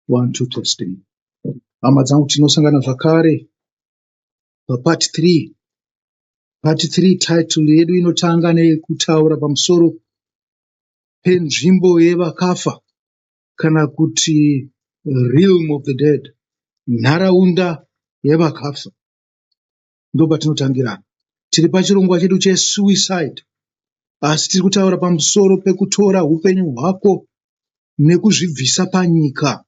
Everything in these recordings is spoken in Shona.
One, two, testing. Hama dzangu tinosangana zvakare papart 3. Part 3 title yedu inotanga nekutaura pamusoro penzvimbo yevakafa kana kuti realm of the dead, nharaunda yevakafa. Ndopatinotangira. Tiri pachirongwa chedu chesuicide asi tiri kutaura pamusoro pekutora hupenyu hwako nekuzvibvisa panyika.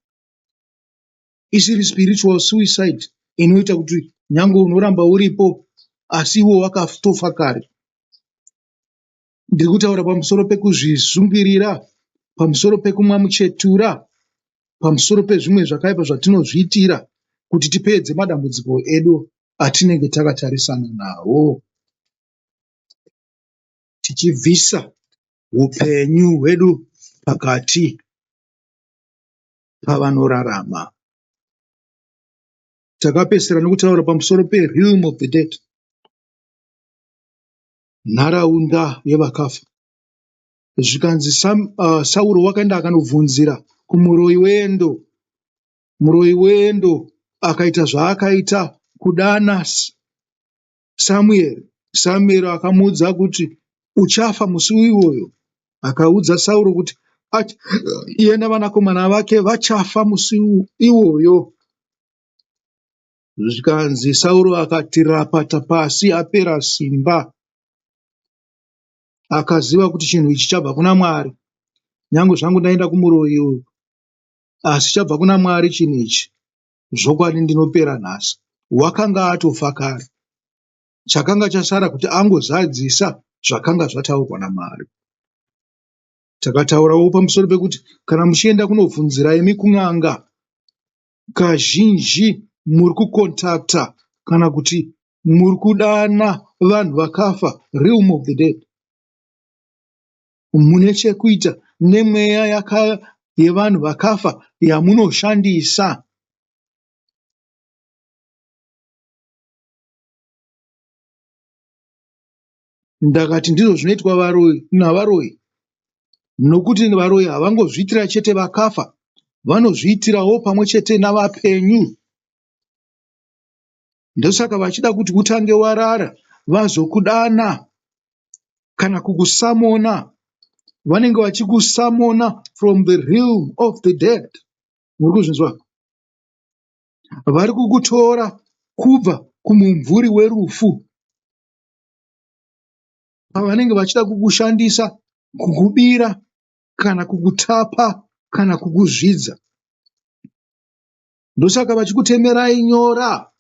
Isiri spiritual suicide inoita kuti nyange unoramba uripo asi iwo wakatofa kare. Ndiri kutaura pamusoro pekuzvisungirira, pamusoro pekumwa muchetura, pamusoro pezvimwe zvakaipa zvatinozviitira kuti tipedze madambudziko edu atinenge takatarisana nawo. Tichibvisa upenyu hwedu pakati pavanorarama. Takapedzisira nokutaura pamusoro perealm of the dead, nharaunda yevakafa. Zvikanzi Sauro wakaenda akanobvunzira kumuroyi weEndo. Muroyi weEndo akaita zvaakaita kudana Samueri. Samueri akamuudza kuti uchafa musi iwoyo. Akaudza Sauro kuti iye navanakomana vake vachafa musi iwoyo. Zvikanzi Sauro akati rapata pasi apera simba. Akaziva kuti chinhu ichi chabva kuna Mwari. Nyange zvangu ndaenda kumuroyi uyu, asi chabva kuna Mwari chinhu ichi. Zvokwadi ndinopera nhasi. Wakanga atofa kare. Chakanga chasara kuti angozadzisa zvakanga zvataurwa naMwari. Takataurawo pamusoro pekuti kana muchienda kunobvunzira imi kun'anga, kazhinji muri kukontakta kana kuti muri kudana vanhu vakafa, realm of the dead. Mune chekuita nemweya yevanhu vakafa yamunoshandisa. Ndakati ndizvo zvinoitwa varoyi navaroyi nokuti varoyi havangozviitira chete vakafa, vanozviitirawo pamwe chete navapenyu. Ndosaka vachida kuti utange warara vazokudana kana kukusamona. Vanenge vachikusamona from the realm of the dead. Muri kuzvinzwa? Vari kukutora kubva kumumvuri werufu pavanenge vachida kukushandisa, kukubira kana kukutapa kana kukuzvidza. Ndosaka vachikutemerai nyora.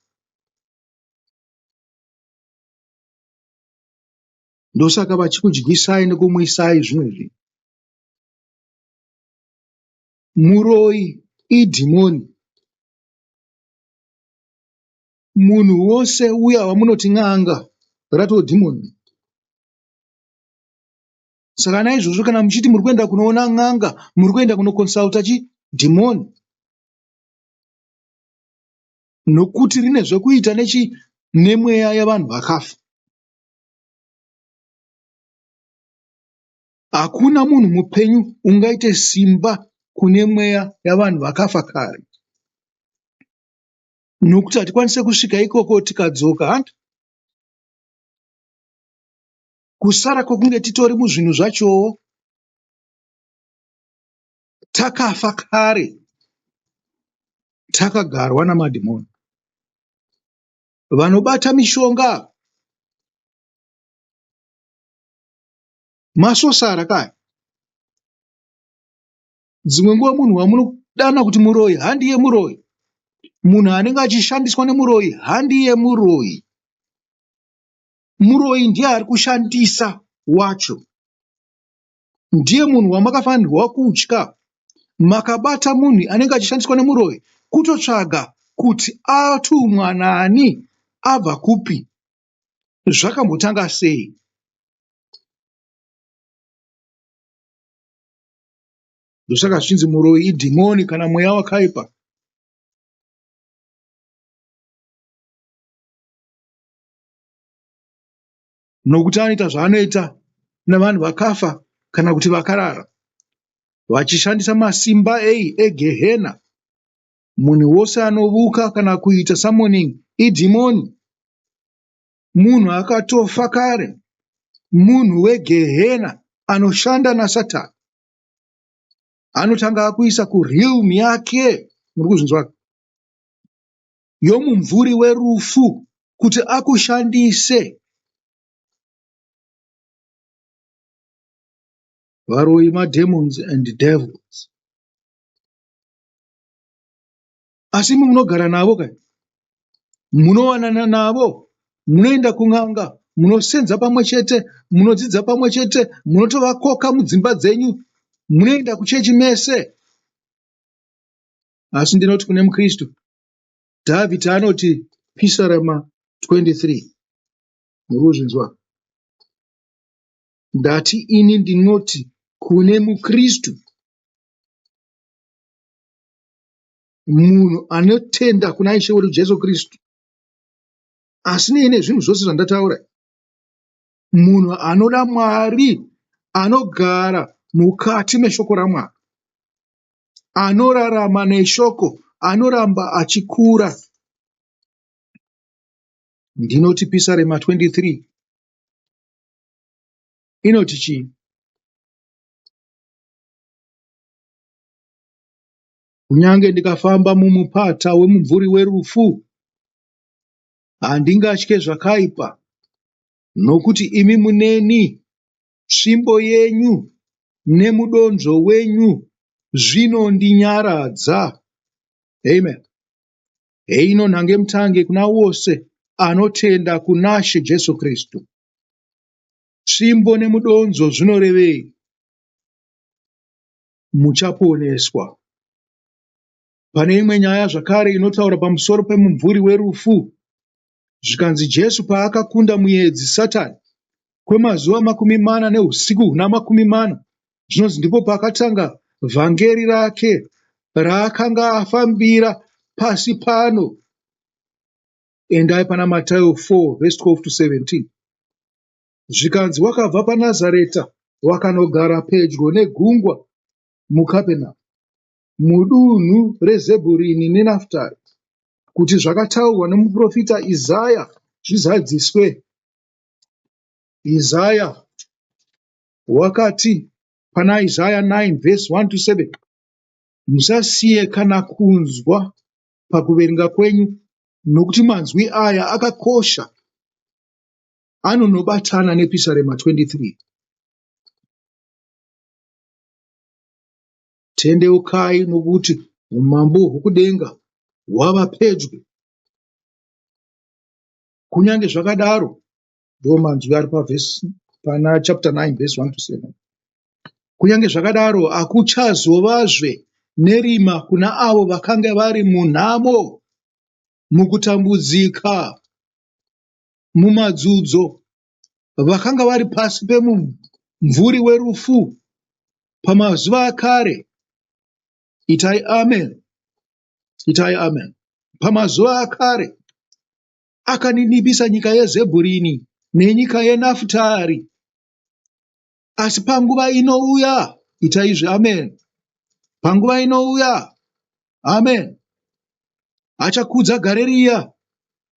Ndosaka vachikudyisai nekumwisai zvimwe zvinhu. Muroyi idhimoni. Munhu wose uya wamunoti n'anga ratoo dhimoni. Saka naizvozvo kana muchiti muri kuenda kunoona n'anga, muri kuenda kunokonsulta chi dhimoni. Nokuti rine zvekuita nechi nemweya yevanhu vakafa. Hakuna munhu mupenyu ungaite simba kune mweya yavanhu vakafa kare. Nokuti hatikwanise kusvika ikoko tikadzoka hanti? Kusara kwokunge titori muzvinhu zvachowo takafa kare takagarwa namadhimoni. Vanobata mishonga masosara kaya. Dzimwe nguva munhu wamunodana kuti muroyi handiye muroyi. Munhu anenge achishandiswa nemuroyi handiye muroyi. Muroyi ndiye ari kushandisa wacho. Ndiye munhu wamakafanirwa kutya. Makabata munhu anenge achishandiswa nemuroyi kutotsvaga kuti atumwa nani abva kupi zvakambotanga sei. Ndosaka zvichinzi muroyi idhimoni kana mweya wakaipa. Nokuti anoita zvaanoita navanhu vakafa kana kuti vakarara vachishandisa masimba ei egehena. Munhu wose anovuka kana kuita summoning idhimoni. Munhu akatofa kare. Munhu wegehena anoshanda naSatani. Anotanga akuisa kurealm yake. Muri kuzvinzwa? Yomumvuri werufu kuti akushandise. Varoyi mademons and devils. Asi imi munogara navo kai? Munowanana navo, munoenda kun'anga, munosenza pamwe chete, munodzidza pamwe chete, munotovakoka mudzimba dzenyu, munoenda kuchechi mese. Asi ndinoti kune muKristu, Dhavhidhi anoti Pisarema 23, muri kuzvinzwa? Ndati ini ndinoti kune muKristu, munhu anotenda kuna Ishe wedu Jesu Kristu, asinei nezvinhu zvose zvandataura, munhu anoda Mwari, anogara mukati meshoko raMwari, anorarama neshoko, anoramba achikura. Ndinoti Pisarema 23 inoti chii? Kunyange ndikafamba mumupata wemumvuri werufu, handingatye zvakaipa, nokuti imi muneni, tsvimbo yenyu nemudonzvo wenyu zvinondinyaradza. Amen. Heino nhangemutange kuna wose anotenda kunaShe Jesu Kristu. Tsvimbo nemudonzvo zvinorevei? Muchaponeswa. Pane imwe nyaya zvakare inotaura pamusoro pemumvuri werufu. Zvikanzi Jesu paakakunda muedzi Satani kwemazuva 40 neusiku huna 40, zvinonzi ndipo paakatanga vhangeri rake raakanga afambira pasi pano. Endai pana Matayo 4 verse 12 to 17. Zvikanzi wakabva paNazareta wakanogara pedyo negungwa muKapenaume, mudunhu reZebhuruni neNafutari, kuti zvakataurwa nomuprofita Isaya zvizadziswe. Isaya wakati pana Isaya 9 verse 1 to 7, Musasiye kana kunzwa pakuverenga kwenyu, nokuti manzwi aya akakosha anonobatana nePisarema 23. Tendeukai nokuti umambo hwokudenga hwava pedyo. Kunyange zvakadaro, ndiwo manzwi ari pavhesi pana chapter 9 verse 1 to 7. Kunyange zvakadaro, hakuchazovazve nerima kuna avo vakanga vari munhamo, mukutambudzika, mumadzudzo, vakanga vari pasi pemumvuri werufu pamazuva akare. Itai amen. Itai amen. Pamazuva akare akaninipisa nyika yeZebhurini nenyika yeNafutari. Asi panguva inouya, itai izvi amen. Panguva inouya, amen. Achakudza Garirea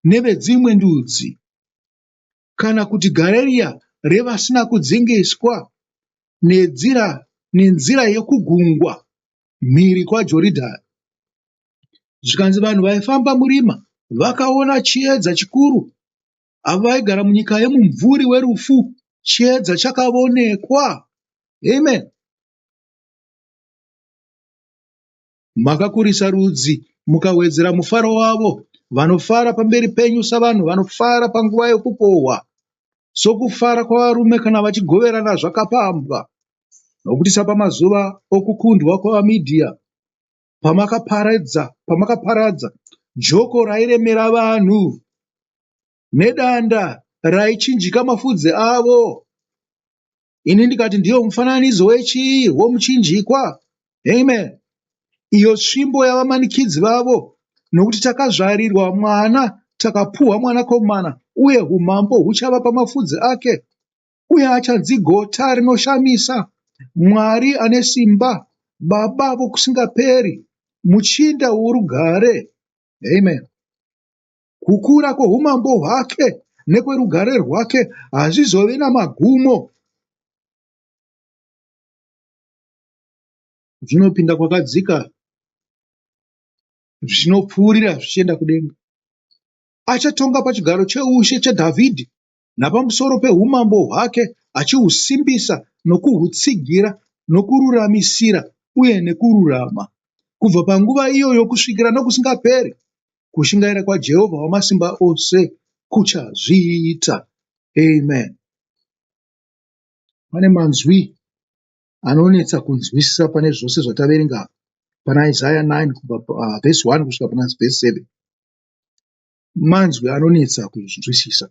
nevedzimwe ndudzi, kana kuti Garirea revasina kudzingiswa nenzira nenzira yokugungwa mhiri kwaJoridhani. Zvikanzi vanhu vaifamba murima vakaona chiedza chikuru. Avo vaigara munyika yemumvuri werufu, chiedza chakavonekwa. Amen. Makakurisa rudzi mukawedzera mufaro wavo. Vanofara pamberi penyu savanhu vanofara panguva yokukohwa, sokufara kwavarume kana vachigoverana zvakapambwa. Nokuti sapamazuva okukundwa kwavaMidhia, pamakaparadza, pamakaparadza joko rairemera vanhu nedanda raichinjika mafudzi avo. Ini ndikati ndiyo mufananidzo wechii womuchinjikwa. Amen. Iyo tsvimbo yavamanikidzi vavo, nokuti takazvarirwa mwana, takapuhwa mwanakomana, uye umambo huchava pamafudzi ake. Uye achanzi Gota Rinoshamisa, Mwari Ane Simba, Baba Vokusingaperi, Muchinda worugare. Amen. Kukura kwoumambo hwake nekwerugare rwake hazvizovi namagumo. Zvinopinda kwakadzika zvinopfuurira zvichienda kudenga. Achatonga pachigaro cheushe chaDhavhidhi napamusoro peumambo hwake achihusimbisa nokuhutsigira nokururamisira uye nekururama kubva panguva iyoyo kusvikira nokusingaperi. Kushingaira kwaJehovha Wamasimba Ose kuchazviita. Amen. Pane manzwi anonetsa kunzwisisa pane zvose zvataverenga apa pana Isaya 9 kubva vhesi 1 kusvika pana vhesi 7. Manzwi anonetsa kunzwisisa.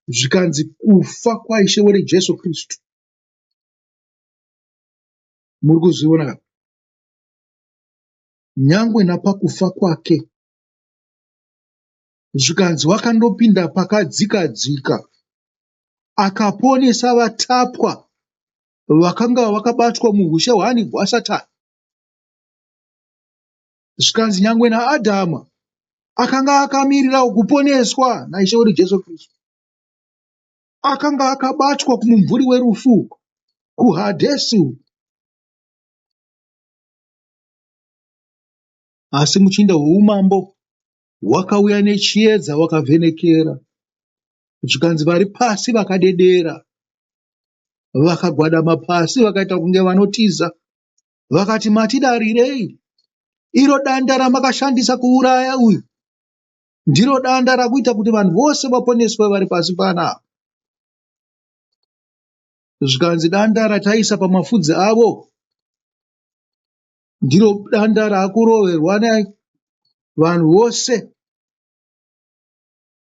Zvikanzi kufa kwaIshe wedu Jesu Kristu. Muri kuzviona ka? Nyangwe napakufa kwake zvikanzi wakandopinda pakadzika-dzika akaponesa vatapwa vakanga vakabatwa muhushe hwani hwaSatani. Zvikanzi nyangwe naAdhama akanga akamirirawo kuponeswa naIshe wedu Jesu Kristu. Akanga akabatwa kumumvuri werufu kuHadhesi. Asi muchinda weumambo wakauya nechiedza wakavhenekera. Zvikanzi vari pasi vakadedera, vakagwadama pasi vakaita kunge vanotiza. Vakati matidarirei? Iro danda ramakashandisa kuuraya uyu ndiro danda rakuita kuti vanhu vose vaponeswe vari pasi panapa. Zvikanzi danda rataisa pamafudzi avo ndiro danda raakuroverwa vanhu vose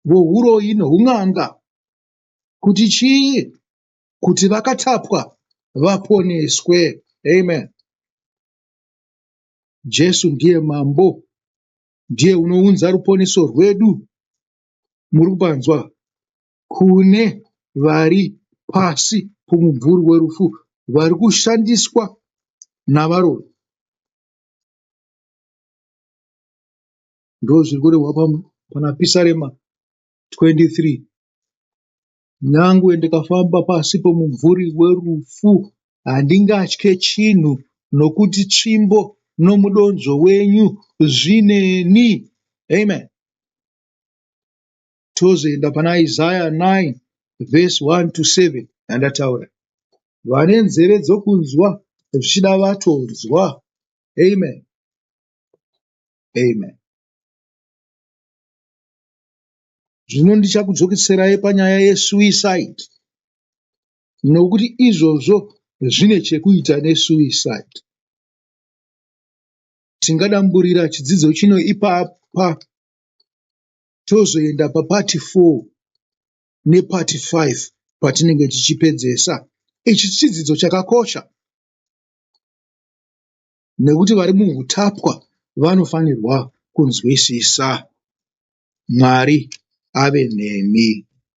vohuroyi nohun'anga kuti chii? Kuti vakatapwa vaponeswe. Amen. Jesu ndiye mambo, ndiye unounza ruponeso rwedu. Muri kupanzwa? Kune vari pasi pomumvuri werufu vari kushandiswa navaroyi. Ndozviri kurehwa pana Pisarema 23. Nyangwe ndikafamba pasi pomumvuri werufu, handingatye chinhu, nokuti tsvimbo nomudonzvo wenyu zvineni. Amen. Tozoenda pana Isaya 9 verse 1 to 7 yandataura. Vane nzeve dzokunzwa zvichida vatonzwa. Amen. Amen. Zvino ndichakudzokeserai panyaya yesuicide nokuti izvozvo zvine chekuita nesuicide. Tingadamburira chidzidzo chino ipapa tozoenda papati 4 nepati 5 patinenge tichipedzesa. Ichi chidzidzo chakakosha nekuti vari muhutapwa vanofanirwa kunzwisisa. Mwari ave nemi.